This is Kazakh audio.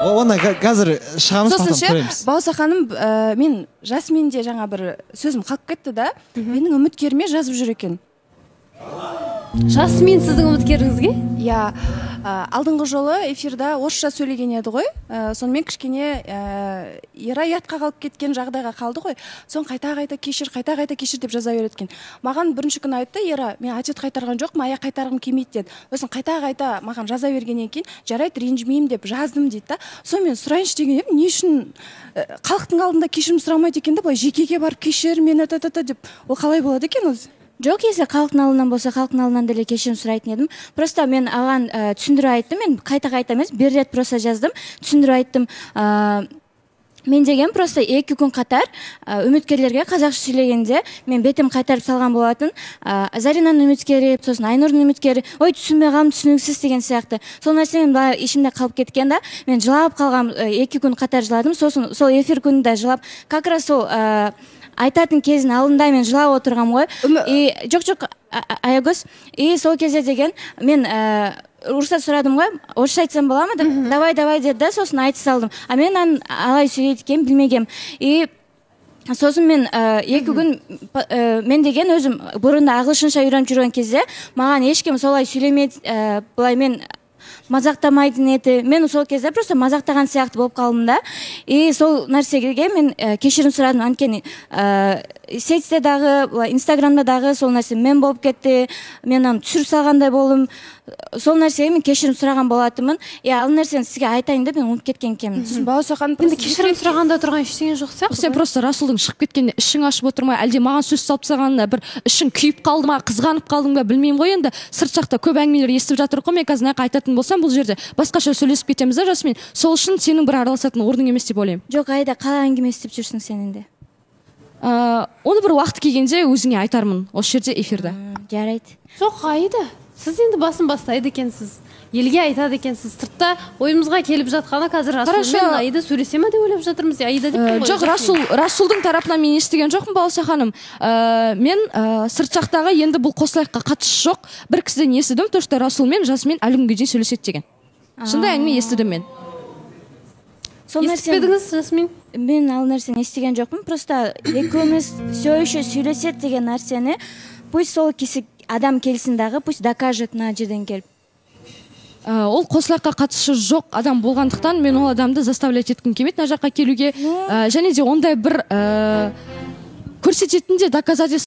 Оны қазір шығамыз, Сосын потом ше, көреміз. Балауса ханым, мен Жасминде жаңа бір сөзім қалып кетті да, менің үміткеріме жазып жүр екен. Жасмин сіздің үміткеріңізге? Иә, алдыңғы жолы эфирда орысша сөйлеген еді ғой. Сонымен кішкене Ера ұятқа қалып кеткен жағдайға қалды ғой. Соны қайта қайта кешір, қайта қайта кешір деп жаза береді екен. Маған бірінші күні айтты: «Ера, мен ответ қайтарған жоқпын, аяқ қайтарғым келмейді», – деді. Сосын қайта қайта маған жаза бергеннен кейін, «Жарайды, ренжімеймін» деп жаздым дейді да. Сонымен сұрайыншы деген едім, не үшін халықтың алдында кешірім сұрамайды екен да, былай жекеге барып «Кешір мені», та та та деп, ол қалай болады екен өзі? Жоқ, если халықтың алдынан болса, халықтың алдынан деле кешірім сұрайтын едім. Просто мен оған түсіндіріп айттым. Мен қайта қайта емес, бір рет просто жаздым, түсіндіріп айттым. Мен деген просто 2 күн қатар үміткерлерге қазақша сөйлегенде мен бетім қайтарып салған болатын. Заринаның үміткері, сосын Айнұрдың үміткері, «Ой, түсінбей қалдым, түсініксіз» деген сияқты. Сол нәрсе мен былай ішімде қалып кеткен да, мен жылап қалғам, 2 күн қатар жыладым. Сосын сол эфир күнінде жылап, как раз сол айтатын кездің алдында мен жылап отырғанмын ғой. И жоқ, жоқ, Аягөз, и сол кезде деген мен рұқсат сұрадым ғой, «Орысша айтсам бола ма?» деп. «Давай, давай», – деді да, сосын айта салдым. А мен аның алай сөйлейді екенін білмегенмін. И сосын мен 2 күн мен деген өзім бұрында ағылшынша үйреніп жүрген кезде маған ешкім солай сөйлемейді, былай мен мазақтамайтын еді. Мен сол кезде просто мазақтаған сияқты болып қалдым да. И сол нәрсеге мен кешірім сұрадым, өйткені сетьте дағы, былай Инстаграмда дағы сол нәрсе мен болып кетті, мен аны түсіріп салғандай болдым. Сол нәрсеге мен кешірім сұраған болатынмын. Иә, ол нәрсені сізге айтайын деп мен ұмытып кеткен екенмін. Сосын Балауса ханым, Енді кешірім сұрағанда тұрған ештеңе жоқ сияқты. Сен просто Расулдың шығып кеткеніне ішің ашып отыр ма, әлде маған сөз салып тастағанына бір ішің күйіп қалды ма, қызғанып қалдың ба, білмеймін ғой. Енді сырт жақта көп әңгімелер естіп жатырмық қой. Мен қазір мына жаққа айтатын болсам, бұл жерде басқаша сөйлесіп кетеміз да, Жасмин. Сол үшін сенің бір араласатын орның емес деп ойлаймын. Жоқ, Айда, қалай әңгіме естіп жүрсің сен енді? Оны бір уақыт келгенде өзіңе айтармын осы жерде, эфирде. Жарайды. Жоқ, Аида, сіз енді басын бастайды екенсіз, елге айтады екенсіз. Сыртта ойымызға келіп жатқаны қазір Расул Хорошо. мен Аида сөйлесе ма деп ойлап жатырмыз. Аида деп Ә, ғой, жоқ, Жасмин. Расулдың тарапынан мен естіген жоқпын, Балауса ханым. Мен сырт жақтағы, енді бұл қосылайыққа қатысы жоқ бір кісіден естідім, то что Расул мен Жасмин әлі күнге дейін сөйлеседі деген сондай әңгіме естідім мен. Сол Естіп пе едіңіз, Жасмин? Мен ол нәрсені естіген жоқпын. Просто екеуміз все еще сөйлеседі деген нәрсені пусть сол кісі, адам келсін дағы, пусть докажет мына жерден келіп. Ол қосылайыққа қатысы жоқ адам болғандықтан, мен ол адамды заставлять еткім келмейді мына жаққа келуге. Және де ондай бір көрсететін де доказательство